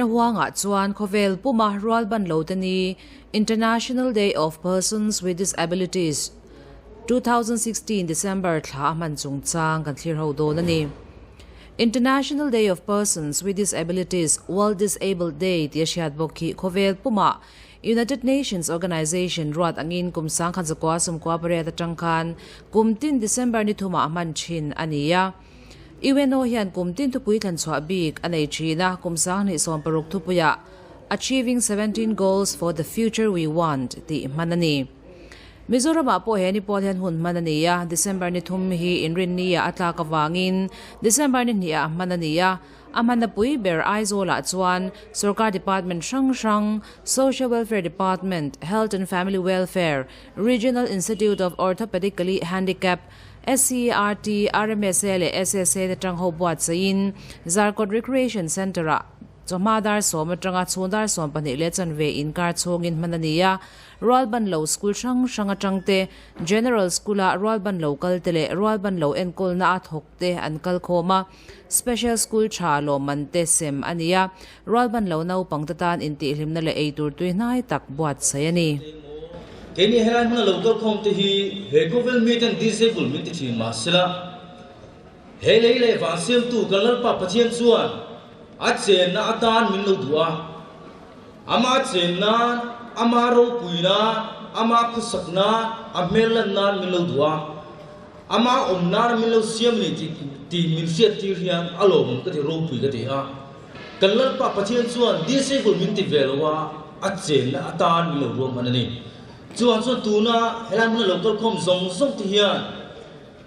huangah chuan khawvel puma rualban lote ni International Day of Persons with Disabilities 2016 December thla a hman chungchang kan thlir ho dawn a ni. International Day of Persons with Disabilities, World Disabled Day tih a hriat bawk hi khawvel pumah United Nations Organization ruat angin kum 1998 atang khan kum tin December ni thumah a hman thin a ni a. UNO hian kum tin thupui thlan chhuah bik a nei thin a, kum 2016 thupuiah Achieving 17 Goals for the Future We Want tih hman a ni. Mizoramah pawh he ni pawl hian hun hman a ni a, December ni thum hi inrinni ah a tlak avangin December ni hnih ah hman a ni a, a hmanna pui ber Aizawlah chuan Sorkar Department hrang hrang, Social Welfare Department, Health and Family Welfare, Regional Institute of Orthopedically Handicapped, SCERT, RMSA leh SSA te tang ho buatsaihin Zarkawt Recreation Centre-ah Chawhma dar sawm atanga chhung dar 12 leh chanve inkar chhungin hman a ni a, Rualbanlo School hrang hrang atang te, General School-a Rualbanlo kal te leh Rualbanlo enkawlna a thawk te an kal khawm a, Special School tha lawmman te sem a ni a, Rualbanlo naupang te tan intihhlimna leh eitur tui hnai tak buatsaih a ni. Keini helai hmuna lo kal khawm te hi he khawvel miten disable min ti thin mahsela, he lei leh van siamtu kan Lalpa Pathian chuan a chenna atan min lo duh a, ama chen nan, ama ropui nan, ama khawsak nan, a hmel lan nan min lo duh a, ama awm nan min lo siam a ni tih tih min hriat tir hian a lawmawm ka ti, ropui ka ti a. Kan Lalpa Pathian chuan disable min ti ve lo a, a chenna atan min lo ruahman a ni. Chuvang chuan tuna helai hmuna lo kalkhawm zawng zawng te hian,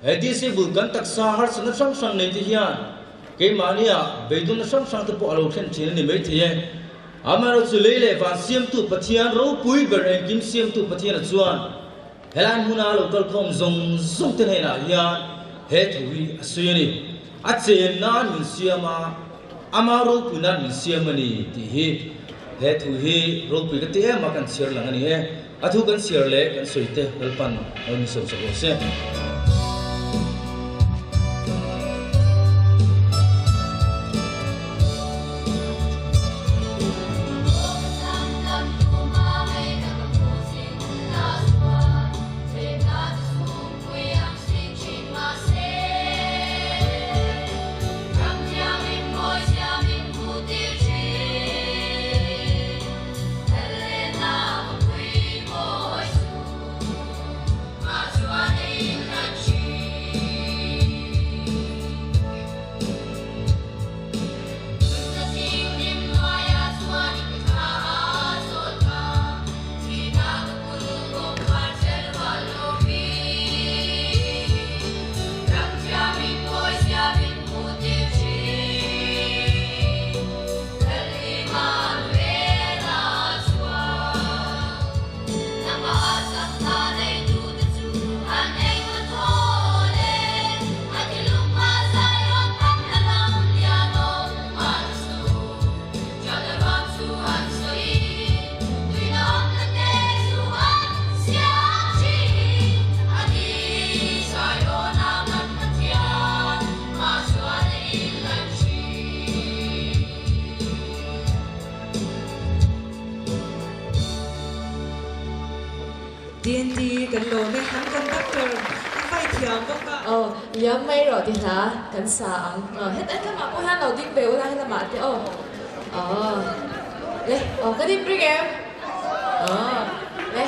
He disable kan taksa harsatna hrang hrang nei te hian keimahnia beidawnna hrang hrang te pawh a lo thlen thin a ni maithei e. Amaherawhchu lei leh van siamtu Pathian ropui ber engkim siamtu Pathiana chuan helai hmuna lo kalkhawm zawng zawng te hnenah hian he thu hi a sawi a ni. A chen nan min siam a, ama ropui nan min siam a ni tih hi he thu hi ropui ka ti em a kan chhiar lang a ni e. A thu kan chhiar leh kan sawi te Lalpan lo min sawm sak rawh se. TNT kan lawm e, an conductor a vai thiam bawk a. Aw, liam mai rawh ti hla kan sa ang. Aw, het en lamah pawh hian lo ding ve ula helamah te aw. Aw, le, aw ka dim ring em? Aw, le.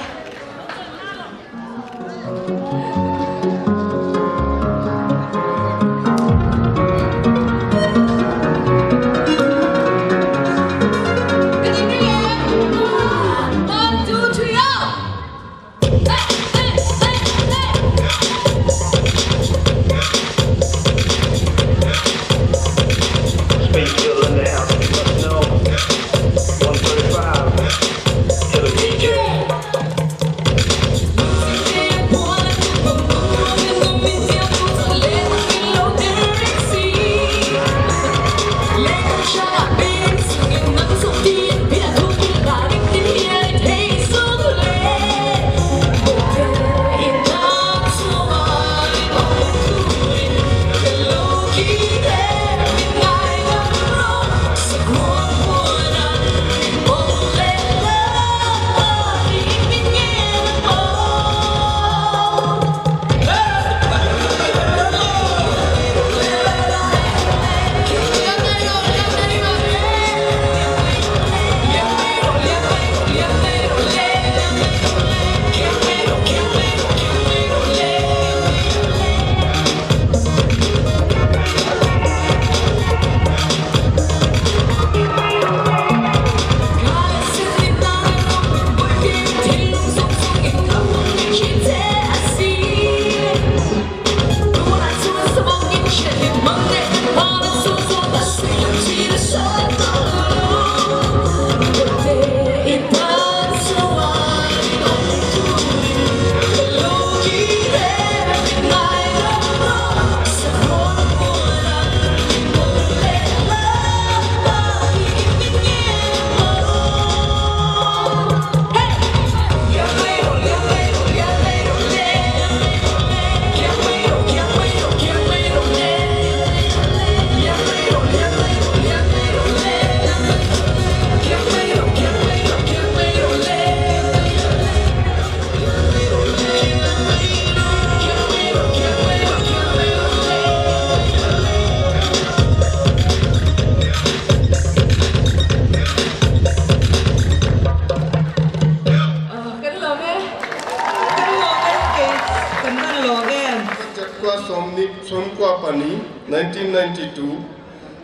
94, 1992,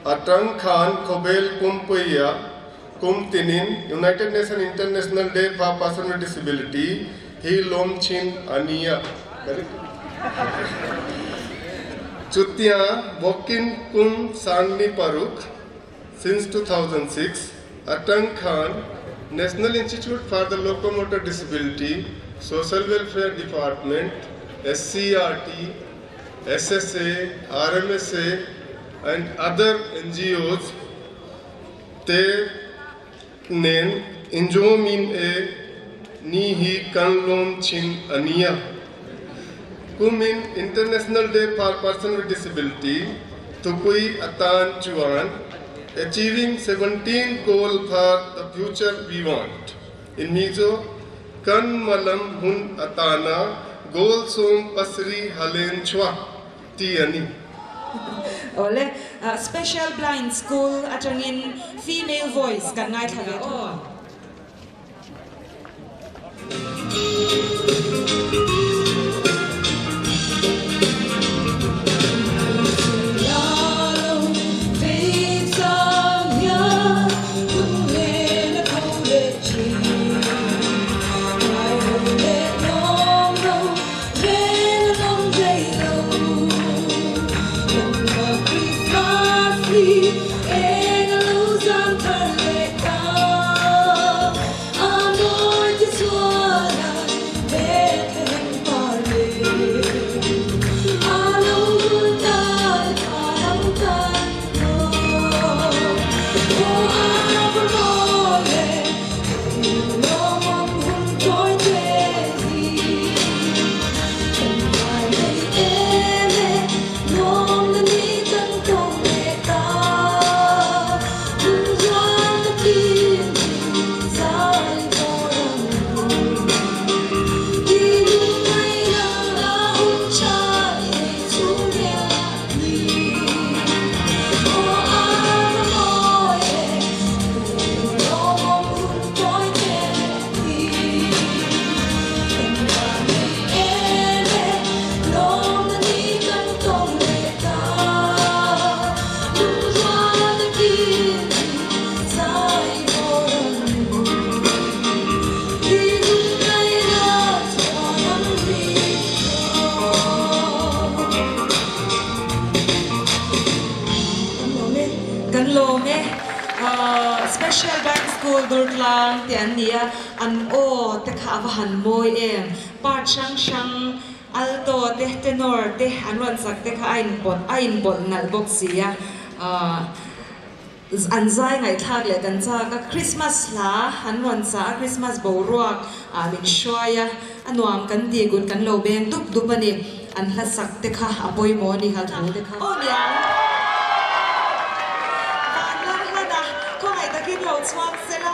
atang khan khawvel pumpuia kum tinin United Nation International Day for Person with Disability hi lawm thin a nia. Chutia bawkin kum 16 since 2006 atang khan National Institute for the Locomotor Disability, Social Welfare Department, SCRT, SSA, RMSA and other NGOs te nen inzawmin e ni hi kan lawm thin a nia. Kumin International Day for Person with Disability thupui atan chuan Achieving 17 Goal for the Future We Want in Mizo kan hmalam hun atana goal 17 halen chhuak ti a ni. Awle, Special Blind School atangin Female Voice kan ngaithla ve thung ang. Kan lawm e. Special Bank School Durtlang te an ni a, an aw te kha a va han mawi em. Part hrang hrang alto te, tenor te an rawn sak te kha a inpawlh a inpawlh nalh bawk si a. An zai ngaihthlak leh kan chak a, Christmas hla an rawn sa a, Christmas boruak ah min hruai a, a nuam kan ti kut kan lo beng dup dup a ni. An hla sak te kha a pawimawh a ni ha thu te kha. Aw niang. Van lam hlan a, khawngaih takin lo chhuak se la.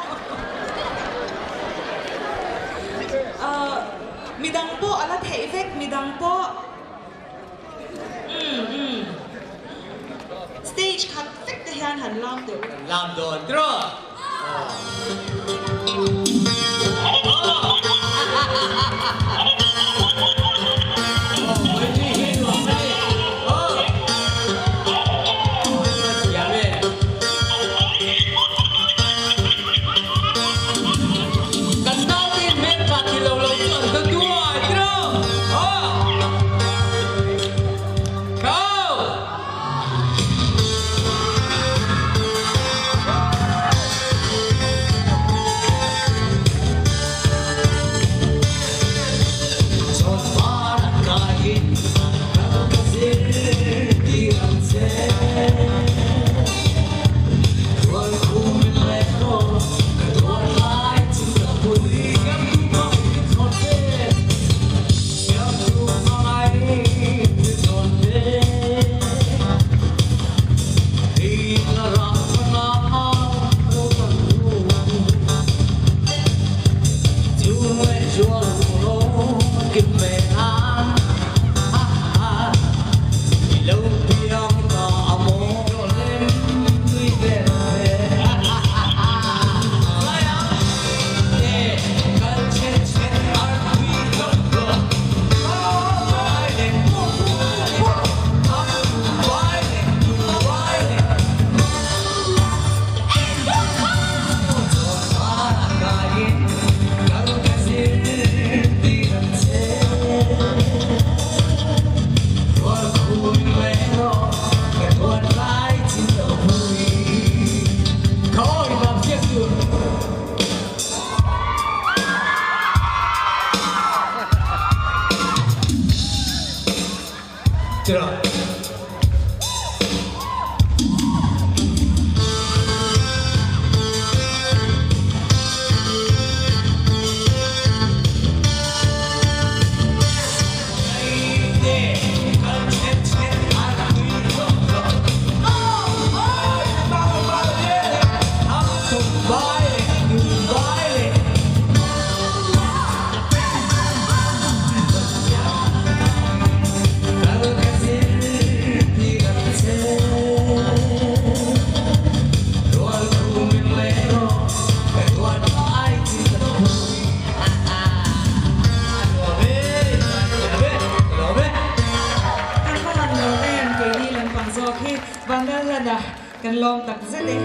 Midang pawh a la theih vek, midang pawh. Umm umm. Stage khat vek te hian han lam deuh. Kan lam dawn tiraw? Kan naute hmeltha ti lo lo chu an ta duai tiraw? Tiraw? Kan va han lawm em keini lampang zawk hi Vanlalhlana kan lawm tak zet e.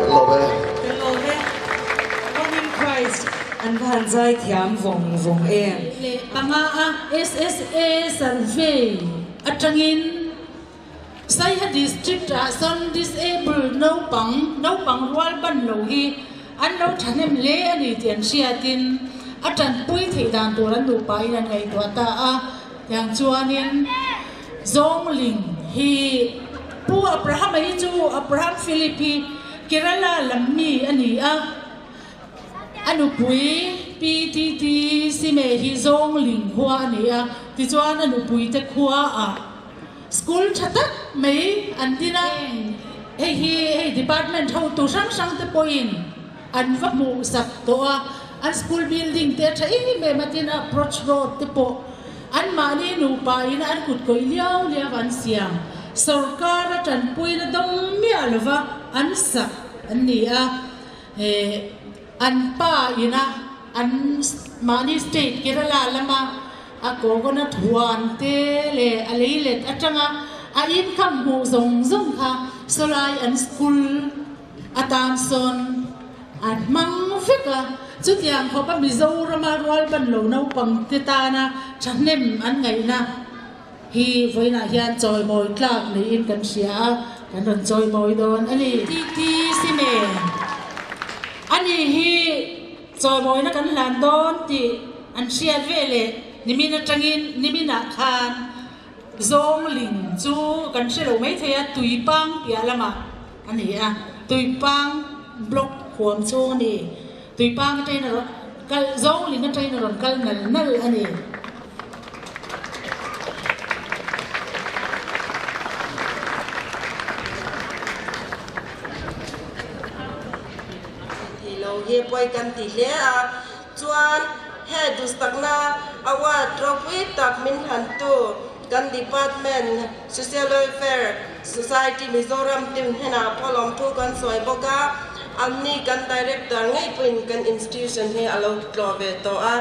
Kan lawm e. Kan lawm e. Morning Christ an va han zai thiam vawng vawng em. Leh panga a SSA survey atangin Saiha District ah sawn disable naupang, naupang rual ban lo hi an lo thahnem hle a ni tih an hriatin a tanpui theih dan tur an nupa in an ngaihtuah ta a. Tiang chuanin Zawngling hi Pu Abraham-a hi chu Abraham Philip hi Kerala lam mi a ni a, a nupui PTT Sime hi Zawngling khua a ni a, tichuan a nupuite khuaah School tha tak mai an din a, hei hi hei department hotu hrang hrang te pawhin an va hmuh sak tawh a, an school building te a tha em em a tin approach road te pawh anmahni nupa in an kut kawih liau liau an siam, sorkar a tanpuina dawng miah lova an sak an ni a, eh an pa ina an mahni state Kerala lama A coconut huan te leh a leilet atanga a income hmuh zawng zawng kha sawlai an school atan sawn a hmang vek a. Chutiang khawpa Mizorama rualban lo naupang te tana thahnem an ngaihna hi vawiinah hian chawimawi tlak niin kan hria a, kan rawn chawimawi dawn a ni. TT Sime a ni hi. Chawimawina kan hlan dawn tih an hriat ve leh nimin atangin niminah khan Zawngling chu kan hre lo maithei a, Tuipang piah lamah a ni a, Tuipang block huam chhung a ni. Tuipang atangin a rawn kal, Zawngling atangin a rawn kal nal nal a ni. Thei lo hi pawi kan ti hle a, chuan he duhsakna award ropui tak min hlantu kan department Social Welfare Society Mizoram team hnenah pawh lawmthu kan sawi bawk a, anni kan director ngei pawhin kan institution hi a lo tlawh ve tawh a,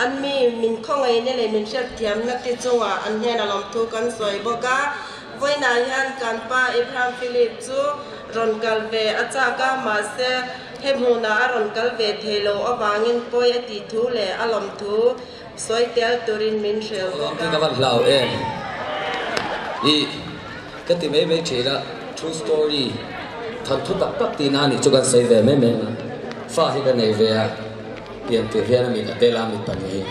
an mi min khawngaihna leh min hriatthiamna te chungah an hnenah lawmthu kan sawi bawk a, vawiinah hian kan pa Abraham Philip chu. rawn kal ve a chak a, mahse he hmunah a rawn kal ve thei lo avangin pawi a tih thu leh a lawm thu sawi tel turin min hrel bawk a. Ka van hlau em? Ih, ka ti mai mai thin a, true story, thanthu tak tak tihna a nih chu kan sawi ve mai mai ang a, fa hi ka nei ve a, pian tur hian a mit a tel a, a mit pahnih hi.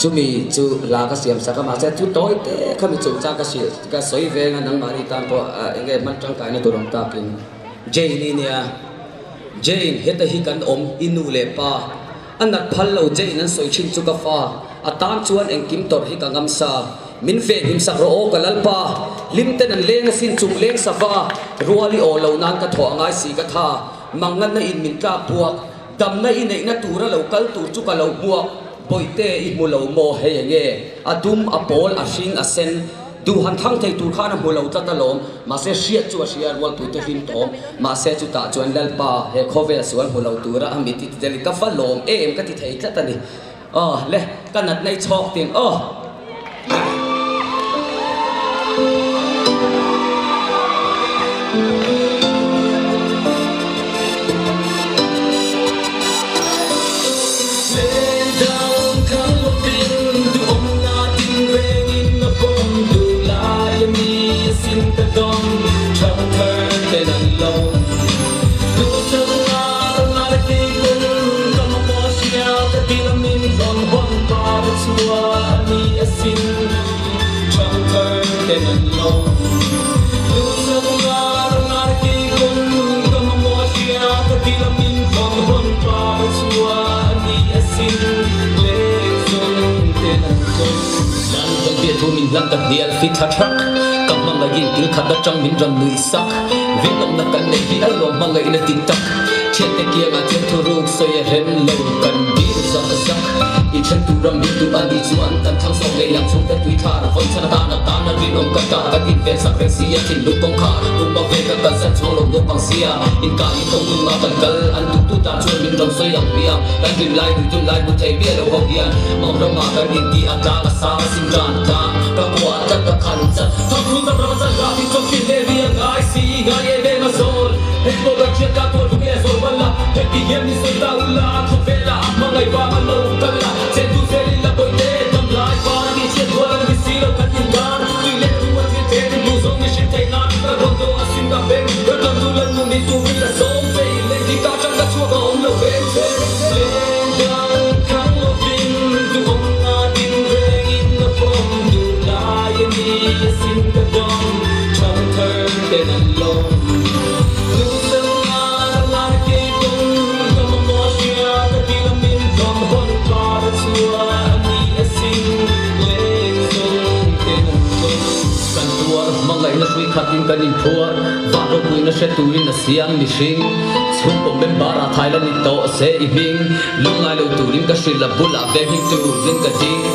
Chumi chu hla ka siam sak a, mahse thu tawi te kha mi chungchang ka hrilh ka sawi veng a, nangmahni tan pawh eng nge hman tangkaina tur awm takin Jane i nia, Jane heta hi kan awm i nu leh pa a nat phal lo Jane an sawi thin chu ka fa a tan chuan engkim tawrh hi ka ngam sa min venhim sak rawh aw ka lalpa hlim ten an leng asin chung leng sava rual i aw lo nan ka thawh a ngai si ka tha mangngatna in min tlak buak Damna i neihna tura lo kal tur chu ka lo hmuak, Bawihte i hmu lo maw hei enge? A dum, a pawl, a hring, a sen. Duh han thlang thei tur khan a hmu lo tlat alawm. Mahse hriat chu a hria rualpuite hlim tawm. Mahse chutah chuan Lalpa he khawvel sual hmu lo tura a mit i ti tel i ka va lawm em ka ti thei tlat a ni. Aw le, ka natna i chhawk ting aw. Thiante kiangah chuan thuruk sawi a rem lo kan dil zak zak. I then tur ram min duh a nih chuan kan thlang zawk ngei ang chhungte tui thar vawi chhan atan a tan a rinawm ka ta kan inven sak reng si a thinlung kawngkhar upa ve ka kalsan chhuang lo naupang sia inkai in kawng nunga kan kal an duh tu tan chuan min rawn sawi ang piang kan hlim lai duh dun lai hmu thei miah lo ho hian mang ramah kan inti a tlang a sang a sim tan tlang ka kuah tlat ka khan chat thangthun tak ram a chan rah hi chawp tin leh riang ngai si ngai em em a zawl. Hei pawh kan hriat ta tuar vung e zawl bal la, heti hian min sawi ta ula, khawvela a hmangaih vang a lo kal la, chen tu zel in la pawi te, dam lai var a ni chhiat rual a ni si lo kan indan, tui leh tu a thil te rin hmu zawng ni hrim theih nan ka rawn daw a sim ka beng, ka rawn tu la nu ni tu min la sawm che i leng hi ka tang ka chhuak a awm lo veng che. Leng dang thang lovin duhawmna din rengin a pawm duh lai a ni a sin ka dawng thang thar ten an lawm. Kan tuar hmangaihna hrui khatin kan inphuar, van ropuina hre turin a siam mihring. Chhungkaw member ah Thailand i tawh se i hming, lungngai lo turin ka hrilh a bulah veng him turin ka ding.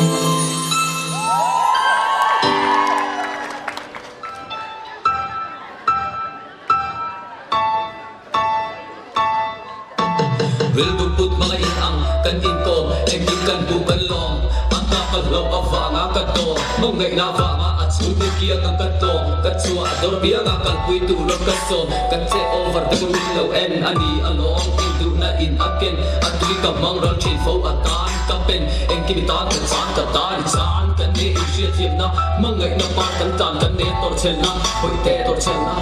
Rilru put hmanga in ang kan inkawm, engkim kan hmuh kan lawm. A hna ka hlauh avanga ka dawm, hmangaihna avanga a chhungte kiang ang ka tlawm. Ka chhuah dawr pianga kalpui tur rawng ka sawm, ka che over te pawh min lo en a ni alawm. Induhna in a ken, a tui ka hmang ral thin fo a tan ka pen. Engkim i tan ka chan ka tan i chan ka ne inhriatthiamna, hmangaihna par kan tlan kan ne tawrhchhelna, hawihte tawrhchhelna.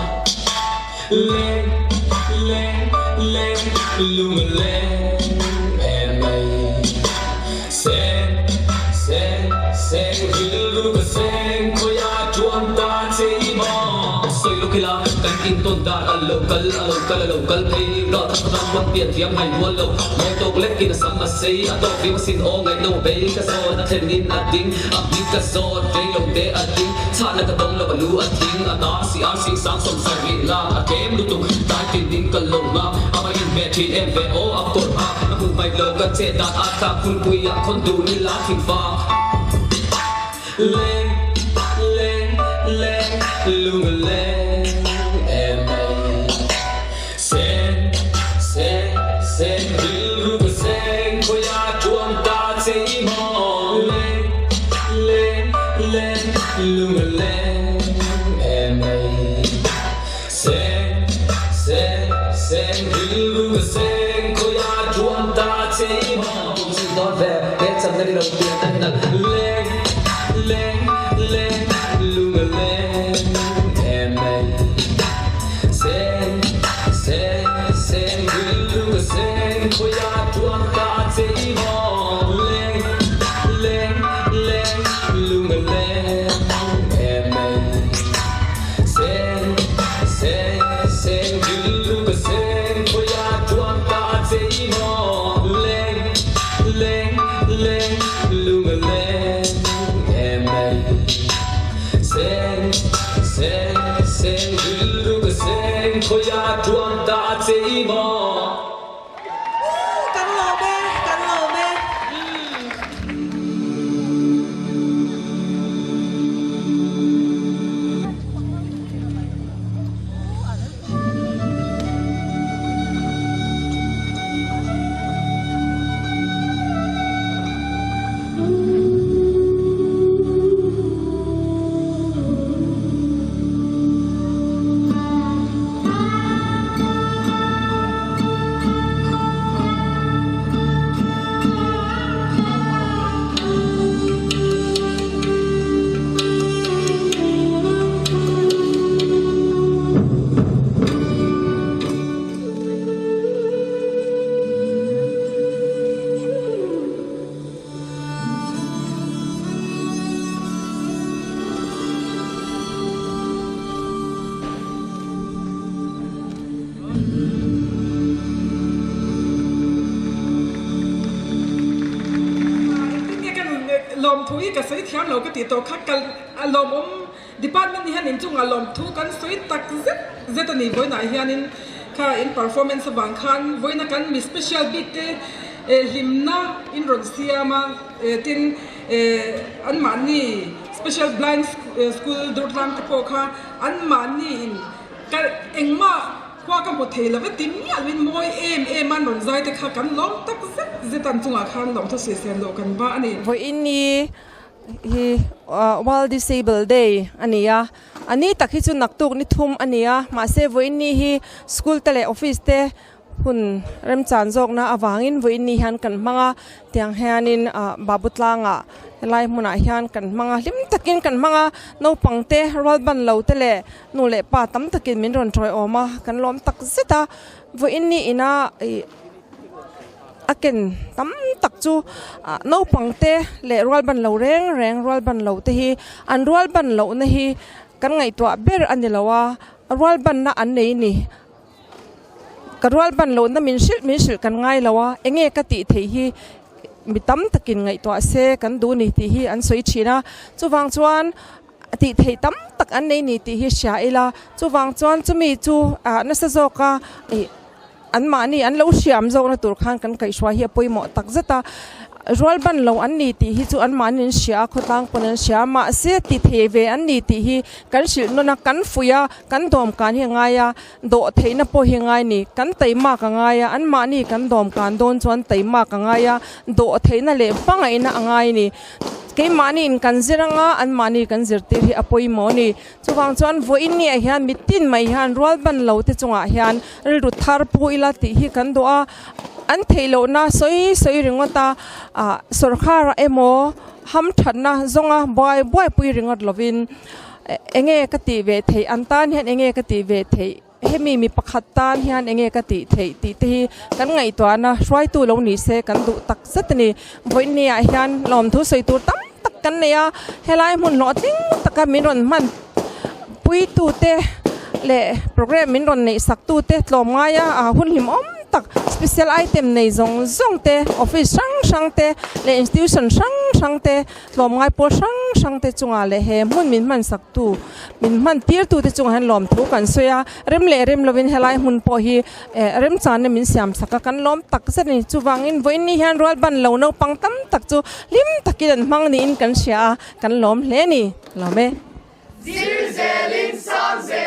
Leng leng leng lung leng em mai Seng seng seng rilru ka seng khawiah chuan ta che i maw Sawi lawk ila kan intawn dan a lo kal a lo kal a lo kal phei Ral khat ram rawn pian thiam hai rual lo Mawi tawk lek in a sam a sei a tawk viau asin aw ngaihno bei ka zawn a thlen in a ding a hming ka zawn rei lo te a ding chhahna ka dawng lo a lu a thing a tar si ar si sang sawm sarih lak a tlem lutuk tlai tin in ka lo nghak a va inhmeh thin em ve aw a kawr hak a hmuh hmaih lo ka chet dan a thlak hunpui ah khawn duh ni la thing vak leng leng leng lung a leng em mai seng seng seng rilru ka seng khawiah chuan ta che i maw leng leng leng lung a leng em mai seng. lo pian a nalh leng leng leng lung a leng em mai Seng seng seng rilru ka seng khawiah tuam ta che i maw leng leng leng lung a leng em mai Seng seng seng rilru ka seng khawiah tuam ta che i maw leng leng leng lung a leng em mai Seng seng seng rilru ka seng khawiah tuam ta che i maw. Kan lawm e, kan lawm e. Engtin nge ka nun lawmthu hi ka sawi thiam lo ka tih tawh kha ka lawmawm department ni hian inchungah lawmthu kan sawi tak zet zet a ni vawiinah hianin kha in performance avang khan vawiina kan mi special bik te hlimna in rawn siam a tin anmahni special blind school Durtlang te pawh kha anmahni in Ka engmah khua ka hmu thei lo e ti miah loin mawi em em an rawn zai te kha kan lawm tak zet zet an chungah khan lawmthu sawisel loh kan va a ni. Vawiin ni hi World Disable Day a ni a, a ni tak hi chu naktuk ni thum a ni a, mahse vawiin ni hi school te leh office te Hun remchan zawkna avangin vawiin ni hian kan hmang a, tiang hianin ah Babu tlangah helai hmunah hian kan hmang a, hlim takin kan hmang a, naupang te rual ban lo te leh nu leh pa tam takin min rawn tawiawm a, kan lawm tak zet a, vawiin ni ina ih a ken tam tak chu ah naupang te leh rual ban lo reng reng rual ban lo te hi an rual ban lohna hi kan ngaihtuah ber a ni lo a, rual banna an nei ni. Ka rual ban lohna min hrilh min hrilh kan ngai lo a, enge ka tih theih hi mi tam takin ngaihtuah se kan duh ni tih hi an sawi thin a, chuvang chuan tih theih tam tak an nei ni tih hi hria ila, chuvang chuan chumi chu ah nasa zawka ih anmahni an lo hriam zawkna tur khan kan kaihhruai hi a pawimawh tak zet a. Rual ban lo an ni tih hi chu anmahni an hria a, khawtlang pawn an hria a, mahse ti thei ve an ni tih hi kan hrilh nawn a, kan fuih a, kan dawmkan hi a ngai a, dawh theihna pawh hi a ngai a ni. Kan taimak a ngai a, anmahni kan dawmkan dawn chuan taimak a ngai a, dawh theihna leh hmangaihna a ngai a ni. Keimahni in kan zir anga anmahni kan zirtir hi a pawimawh a ni. Chuvang chuan vawiin ni ah hian mitin mai hian rual ban lo te chungah hian rilru thar pu ila tih hi kan duh a. An theih lohna sawi sawi ringawt a, ah sawrkhar ah emaw hamthatna zawnga buai buai pui ringawt lovin enge ka tih ve theih an tan hian enge ka tih ve theih hemi mi pakhat tan hian enge ka tih theih tih te hi kan ngaihtuahna hruaitu lo ni se kan duh tak zet a ni. Vawiin ah hian lawmthu sawi tur tam tak kan nei a, helai hmun hlawhtling taka min rawn hman puitute leh programme min rawn neih sak tute tlawm ngai a ah hun hlim awm tak special item nei zawng zawng te office hrang hrang te leh institution hrang hrang te tlawm ngai pawl hrang hrang te chungah leh he hmun min hman sak tu min hman tir tu te chungah hian lawmthu kan sawi a rem leh rem lovin helai hmun pawh hi eh remchana min siam sak a kan lawm tak zet a ni chuvangin vawiin ni hian rual ban lo naupang tam tak chu hlim takin an hmang niin kan hria a kan lawm hle a ni. Lawm e. Zir zelin sang zel.